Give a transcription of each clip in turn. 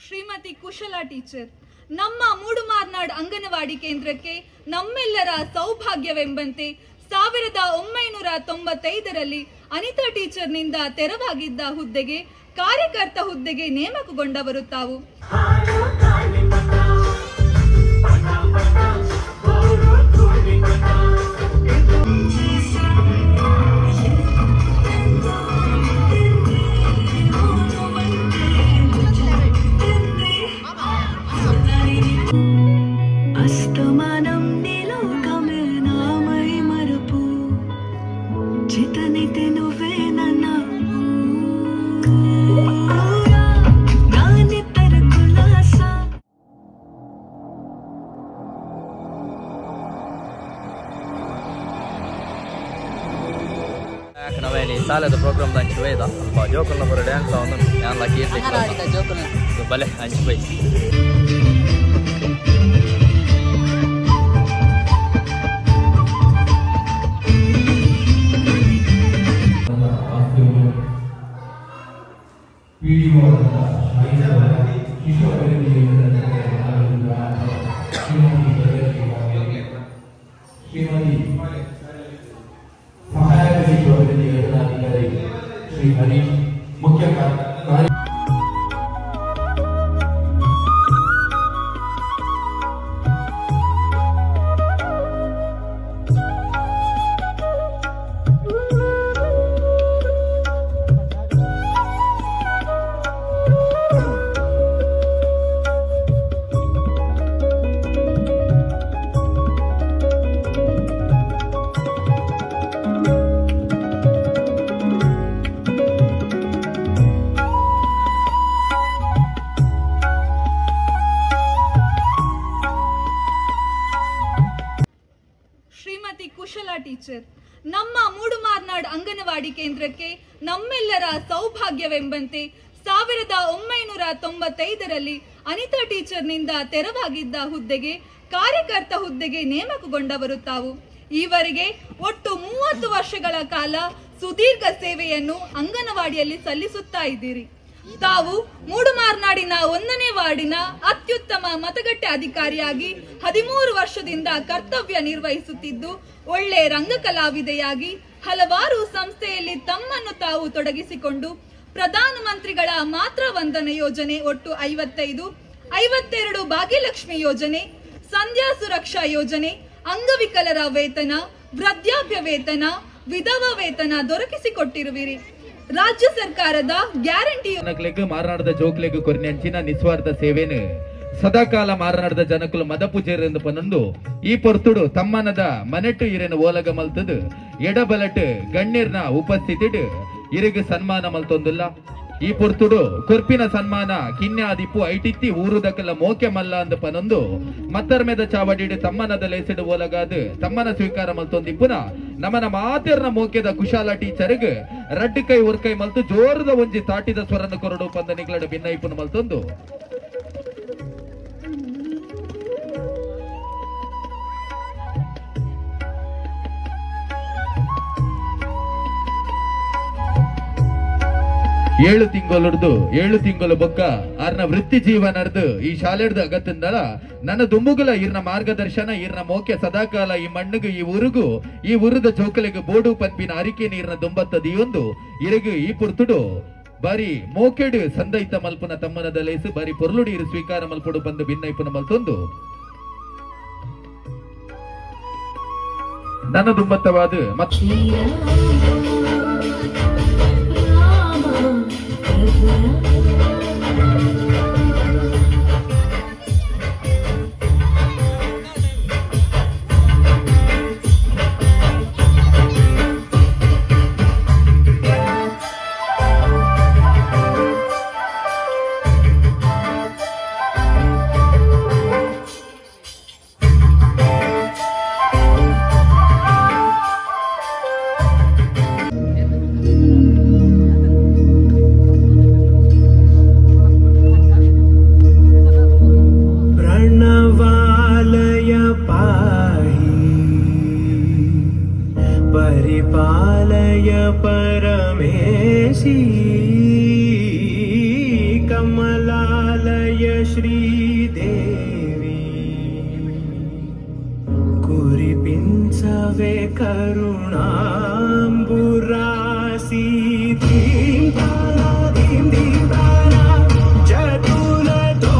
ಶ್ರೀಮತಿ ಕುಶಲಾ ಟೀಚರ್ ನಮ್ಮ ಮೂಡುಮಾರ್ನಾಡ್ ಅಂಗನವಾಡಿ ಕೇಂದ್ರಕ್ಕೆ ನಮ್ಮೆಲ್ಲರ ಸೌಭಾಗ್ಯವೆಂಬಂತೆ 1995ರಲ್ಲಿ ಅನಿತಾ ಟೀಚರ್ನಿಂದ ತೆರವಾಗಿದ್ದ ಹುದ್ದೆಗೆ ಕಾರ್ಯಕರ್ತ ಹುದ್ದೆಗೆ ನೇಮಕಗೊಂಡವರು ತಾವು. ಅಸ್ತಮಾನಂ ನೀಲೋಕಮೇ ನಾಮೈ ಮರಪು ಚಿತನಿತೆ ನುವ್ವೇ ನನ್ನ ನಾನಿತರ ಕುಲಾಸ. ನವೇನಿ ಸಾಲದ ಪ್ರೋಗ್ರಾಮ್ ಅಂಚು ವೇದ ಅಲ್ಪ ಜೋಕಲ್ನ ಬರೋ ಡ್ಯಾನ್ಸ್ ಅವನು ಯಾನ್ಲ ಕೀರ್ತಿ ಬಲೆ ಅಂಚು ಬೈ. ಶ್ರೀಮತಿ ಸಹಾಯಕ ಶಿಶು ಅಭಿವೃದ್ಧಿ ಯೋಜನಾಧಿಕಾರಿ ಶ್ರೀ ಹರೀಶ್, ಮುಖ್ಯ ಕಾರ್ಯ ಶ್ರೀಮತಿ ಕುಶಲಾ ಟೀಚರ್ ನಮ್ಮ ಮೂಡುಮಾರ್ನಾಡ್ ಅಂಗನವಾಡಿ ಕೇಂದ್ರಕ್ಕೆ ನಮ್ಮೆಲ್ಲರ ಸೌಭಾಗ್ಯವೆಂಬಂತೆ 1995ರಲ್ಲಿ ಅನಿತಾ ಟೀಚರ್ನಿಂದ ತೆರವಾಗಿದ್ದ ಹುದ್ದೆಗೆ ಕಾರ್ಯಕರ್ತ ಹುದ್ದೆಗೆ ನೇಮಕಗೊಂಡವರು ತಾವು. ಈವರೆಗೆ ಒಟ್ಟು 30 ವರ್ಷಗಳ ಕಾಲ ಸುದೀರ್ಘ ಸೇವೆಯನ್ನು ಅಂಗನವಾಡಿಯಲ್ಲಿ ಸಲ್ಲಿಸುತ್ತಾ ಇದ್ದೀರಿ. ತಾವು ಮೂಡುಮಾರ್ನಾಡಿನ 1ನೇ ವಾರ್ಡಿನ ಅತ್ಯುತ್ತಮ ಮತಗಟ್ಟೆ ಅಧಿಕಾರಿಯಾಗಿ 13 ವರ್ಷದಿಂದ ಕರ್ತವ್ಯ ನಿರ್ವಹಿಸುತ್ತಿದ್ದು, ಒಳ್ಳೆ ರಂಗ ಕಲಾವಿದೆಯಾಗಿ ಹಲವಾರು ಸಂಸ್ಥೆಯಲ್ಲಿ ತಮ್ಮನ್ನು ತಾವು ತೊಡಗಿಸಿಕೊಂಡು ಪ್ರಧಾನಮಂತ್ರಿಗಳ ಮಾತೃವಂದನ ಯೋಜನೆ ಒಟ್ಟು 55, 52 ಭಾಗ್ಯಲಕ್ಷ್ಮಿ ಯೋಜನೆ, ಸಂಧ್ಯಾ ಸುರಕ್ಷಾ ಯೋಜನೆ, ಅಂಗವಿಕಲರ ವೇತನ, ವೃದ್ಧಾಪ್ಯ ವೇತನ, ವಿಧವಾ ವೇತನ ದೊರಕಿಸಿಕೊಟ್ಟಿರುವಿರಿ. ರಾಜ್ಯ ಸರ್ಕಾರದ ಗ್ಯಾರಂಟಿ ಮಾರನಾಡದ ಜೋಕ್ಲೆಗ್ ಕೊರ್ನೆಂಚಿನ ನಿಸ್ವಾರ್ಥ ಸೇವೆನು ಸದಾಕಾಲ ಮಾರನಾಡದ ಜನಕುಲು ಮದಪೂಜೆರೆಂದು ಪನೊಂದು ಈ ಪೊರ್ತುಡು ತಮ್ಮನದ ಮನೆಟ್ಟು ಇರೆನು ಓಲಗ ಮಲ್ತದು ಎಡಬಲಟ್ ಗಣ್ಯರ್ನ ಉಪಸ್ಥಿತಿಡು ಇರಿಗು ಸನ್ಮಾನ ಮಲ್ತೊಂದುಲ್ಲ. ಈ ಪೊರ್ತುಡು ಕೊರ್ಪಿನ ಸನ್ಮಾನ ಕಿನ್ಯಾದಿಪ್ಪು ಐಟಿತ್ತಿ ಊರುದಕಲ ಮೋಕೆ ಮಲ್ಲ ಅಂದ ಪನೊಂದು ಮತ್ತರ್ಮೆದ ಚಾವಡಿಡು ತಮ್ಮನದ ಲೇಸಿಡು ಓಲಗಾದು ತಮ್ಮನ ಸ್ವೀಕಾರ ಮಲ್ತೊಂದಿಪ್ಪುನ ನಮನ ಮಾತೆರ್ನ ಮೋಕೆದ ಕುಶಾಲ ಟೀಚರ್ಗ್ ರಡ್ಡು ಕೈ ಒರ್ಕೈ ಮಲ್ತು ಜೋರದ ಒಂಜಿ ತಾಟಿದ ಸ್ವರನ್ನು ಕೊರಡು ಪಂದ ನಿಗ್ಲಡು ಭಿನ್ನೈಪುನ ಮಲ್ತೊಂದು. ಏಳು ತಿಂಗಳು 7 ತಿಂಗಳು ಬೊಕ್ಕ ಆರ್ನ ವೃತ್ತಿ ಜೀವನರ್ದು ಈ ಶಾಲೆಡ್ದು ಅಗತ್ತಿಂದಲ ನನ್ನ ದುಂಬುಗುಲ ಇರ್ನ ಮಾರ್ಗದರ್ಶನ ಇರ್ನ ಮೋಕೆ ಸದಾಕಾಲ ಈ ಮಣ್ಣುಗು ಈ ಊರುಗು ಈ ಊರದ ಜೋಕಲಿಗೆ ಬೋಡು ಪನ್ಪಿನ ಅರಿಕೆ ನೀರ್ನ ದುಂಬತ್ತದಿಯೊಂದು ಇರಗು ಈ ಪುರ್ತುಡು ಬಾರಿ ಮೋಕೆಡು ಸಂದೈತ ಮಲ್ಪುನ ತಮ್ಮನದ ಲೇಸು ಬಾರಿ ಪೊರ್ಲುಡಿ ಇರು ಸ್ವೀಕಾರ ಮಲ್ಪುಡು ಬಂದು ಭಿನ್ನೈಪುನ ಮಲ್ತೊಂದು ನನ್ನ ದುಂಬತ್ತವಾದ ಮತ್ Sridevi కురిపించవే కరుణాంబురాసి ధీం తారా ధీం ధీం తారా జతులతో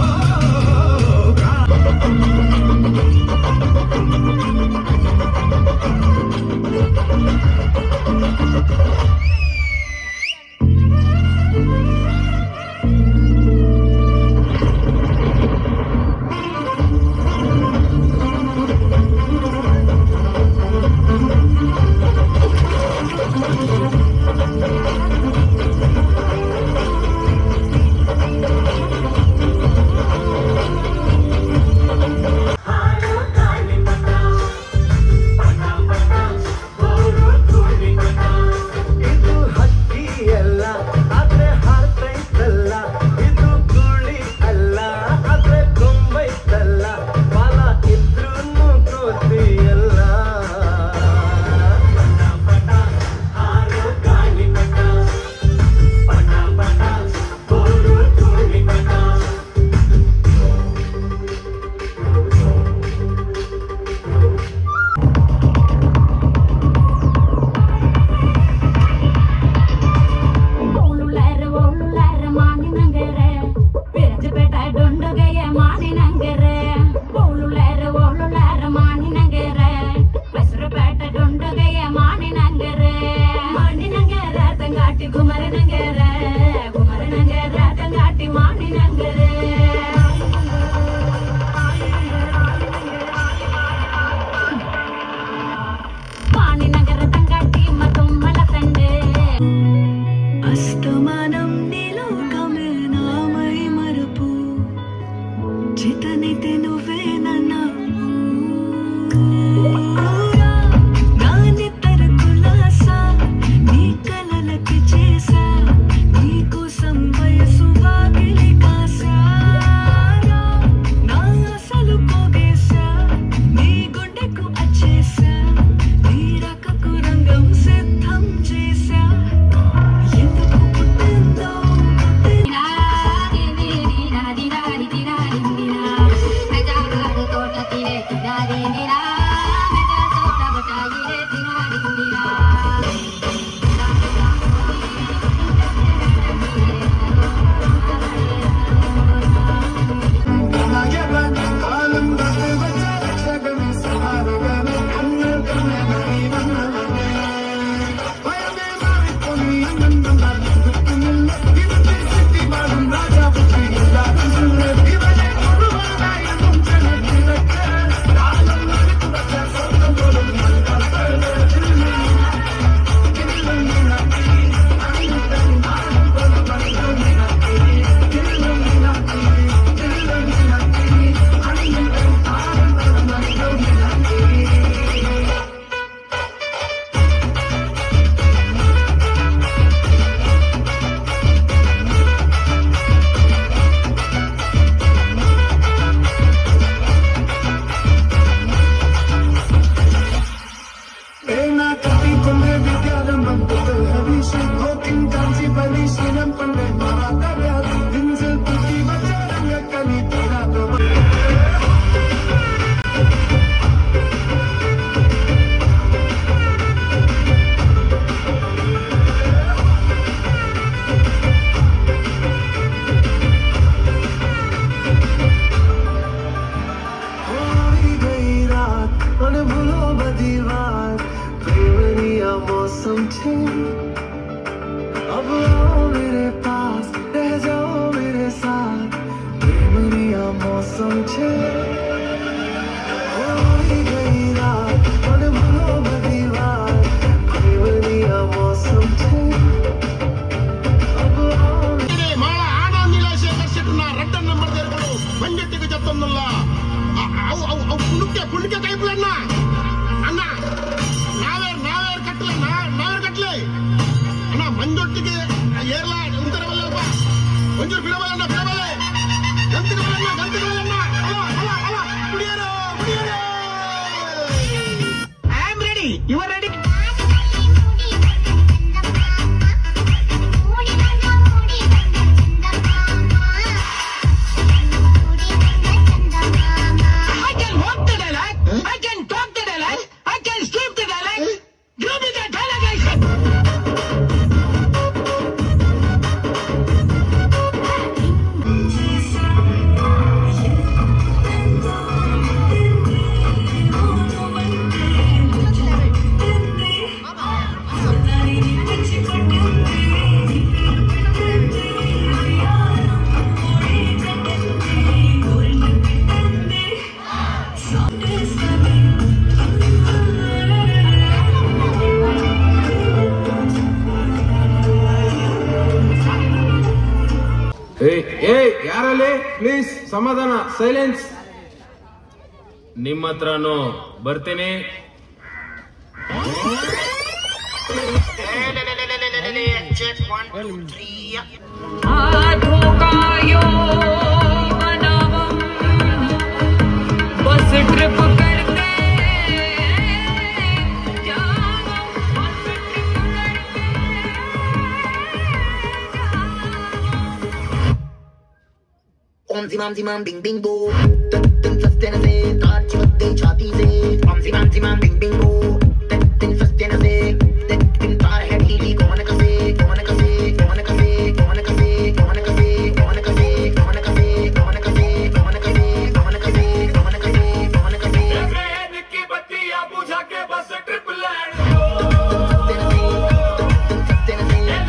అస్తమానం నీలోకమే నామై మరపు చితనితే నువ్వేనన్నా నానితర కులాసా నీ కలలకి చేసా నీకోసం వయసు వాకిలి కాసా నా అసలు పోగేసా నీ గుండెకు అచ్చేసా నీ రకకు రంగం సిద్ధం చేసా ఎందుకు పుట్టిందో मौसम छे अब आओ मेरे पास रह जाओ मेरे साथ प्रेमनिया मौसम छे हो ही गई रात मन भूलो बदी बात प्रेमनिया मौसम छे अब आओ ಮಾಳ ಆನಂದಿಲ ಶೇಖರ್ ಶೆಟ್ಟನ ರಡ್ಡ ನಂಬರ್ ದೇರ್ಗಳು ಮಂಜೆಟ್ಟಿಗೆ ಜತ್ತೊಂದಲ್ಲ ಅವು ಅವು ಅವು ಪುಣಕ್ಕೆ ಪುಣಕ್ಕೆ ಕೈಪುಲಣ್ಣ ಅಣ್ಣ ನಾವೇರ್ ನಾವೇರ್ ಕಟ್ಟಲೆ ನಾವೇರ್ ಕಟ್ಟಲೆ ಅಣ್ಣ ಮಂಜೊಟ್ಟಿಗೆ ಏರ್ಲ ಉಂತರವಲ್ಲಪ್ಪ ಒಂಚೂರು ಬಿಡಬಲ್ಲಣ್ಣ ಬಿಡಬಲ್ಲೆ ಗಂತಿಗೆ ಗಂತಿಗೆ ಅಲ್ಲ ಅಲ್ಲ ಅಲ್ಲ ಕುಡಿಯರು ಕುಡಿಯರು I am ready you are ready. Thank you. ಯಾರಲ್ಲಿ ಪ್ಲೀಸ್ ಸಮಾಧಾನ ಸೈಲೆನ್ಸ್. ನಿಮ್ಮ ಹತ್ರನೂ ಬರ್ತೀನಿ. बस ट्रिप करते जाओ, बस ट्रिप करते जाओ। ओम जिमाम जिमाम बिंग बिंग बो तिन सस्ते न से तार चिपकते छाती से ओम जिमाम जिमाम बिंग बिंग बो तिन सस्ते न से तिन तार है ढीली कौन कसे कौन कसे कौन कसे कौन कसे कौन कसे कौन कसे कौन कसे कौन कसे कौन कसे कौन कसे कौन कसे कौन कसे ट्रेन की बत्तियां बुझा के बस ट्रिप लैंड दो।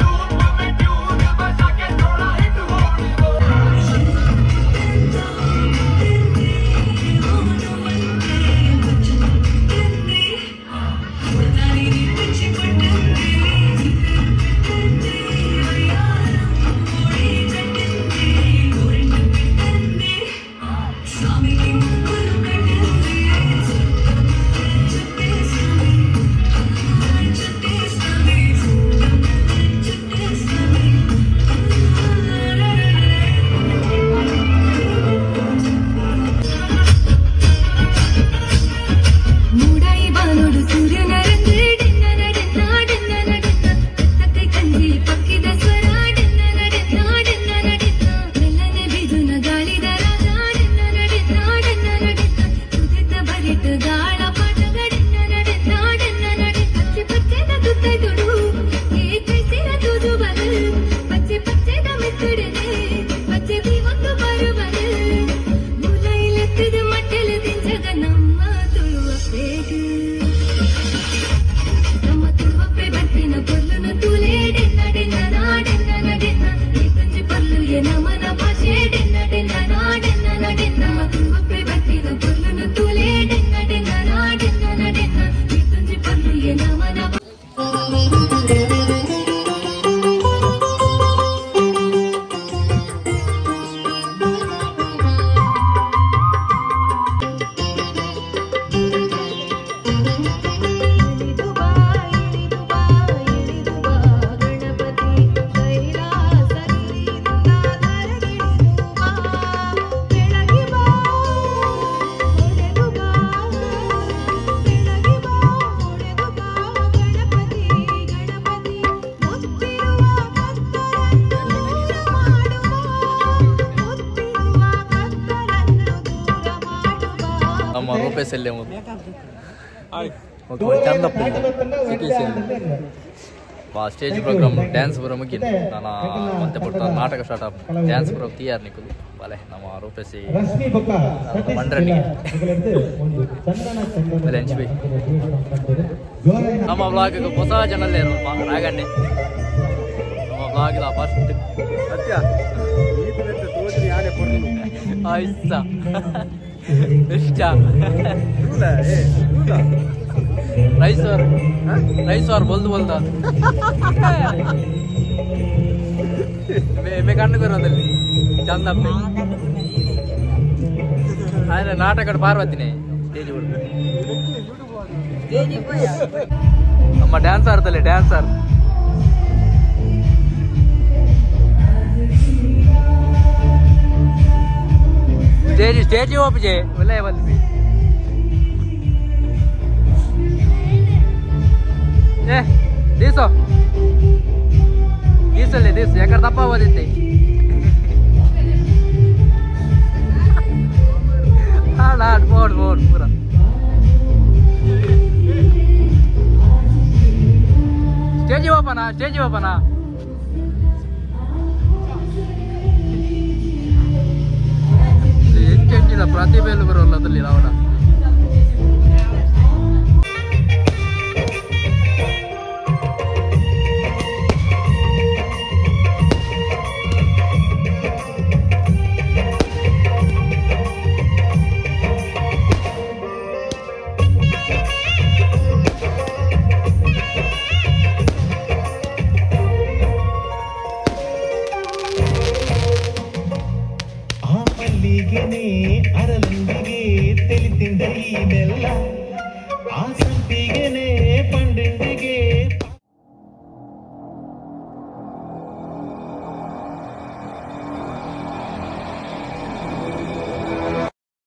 लूप में ट्यून बजा के थोड़ा हिट होने दो। ನಮ್ಮ ರೂಪೇಶ್ ಎಲ್ಲೇ ಚಂದಪ್ಪ ಸ್ಟೇಜ್ ಪ್ರೋಗ್ರಾಮ್ ಡ್ಯಾನ್ಸ್ ಬರೋ ಮುಗಿನ ನಾನು ಮತ್ತೆ ಪುಟ್ಟ ನಾಟಕ ಸ್ಟಾರ್ಟ್ ಆಪ್ ಡ್ಯಾನ್ಸ್ ಬರೋ ತಯಾರು ನಿಕ್ಕುದು ಬಲೆ ನಮ್ಮ ರೂಪೇಶಿ ಮಂಡ್ರನಿಗೆ ಬಲೆ ಅಂಚಿ ನಮ್ಮ ಬ್ಲಾಗ್ ಹೊಸ ಜನಲ್ಲೇ ರಾಗಣ್ಣೆ ನಮ್ಮ ಬ್ಲಾಗ್ ಫಸ್ಟ್ ಆಯ್ತಾ ಇಷ್ಟ ರೈಸ್ ಅವ್ರ ರೈಸ್ ಅವ್ರ ಬಲ್ದು ಬಲ್ದ ಮೇ ಕಣ್ಣು ಬರೋದಲ್ಲಿ ಚಂದಪ್ಪ ಆದ್ರೆ ನಾಟಕ ಪಾರ್ವತಿನೇ ಸ್ಟೇಜ್ ನಮ್ಮ ಡ್ಯಾನ್ಸರ್ ತಲೆ ಡ್ಯಾನ್ಸರ್ ಸ್ಟೇಜ್ ಸ್ಟೇಜ್ ಓಪಿಜೆ ಒಳ್ಳೆ ಬಲ್ಬಿ ಏ ದಿವಸ ದಿವಸಲ್ಲೇ ದಿವಸ ಯಾಕಂದ್ರೆ ತಪ್ಪ ಓದಿದ್ದೆ ಹಾಡು ಬೋಡ್ ಬೋಡ್ ಪೂರ ಸ್ಟೇಜ್ ಓಪನಾ ಸ್ಟೇಜ್ ಓಪನಾ ಹೆಚ್ಚೆಚ್ಚಿದ ಪ್ರತಿಭೆಯಲ್ಲಿ ಬರೋಲ್ಲ ಅದಲ್ಲಿ ರಾವಣ ಮಲ್ಲಿಗೆನೆ ಅರಲುಂದಿಗೆ ತೆಲಿತಿಂದ ಈ ಬೆಲ್ಲ ಆ ಸಂಪಿಗೆನೆ.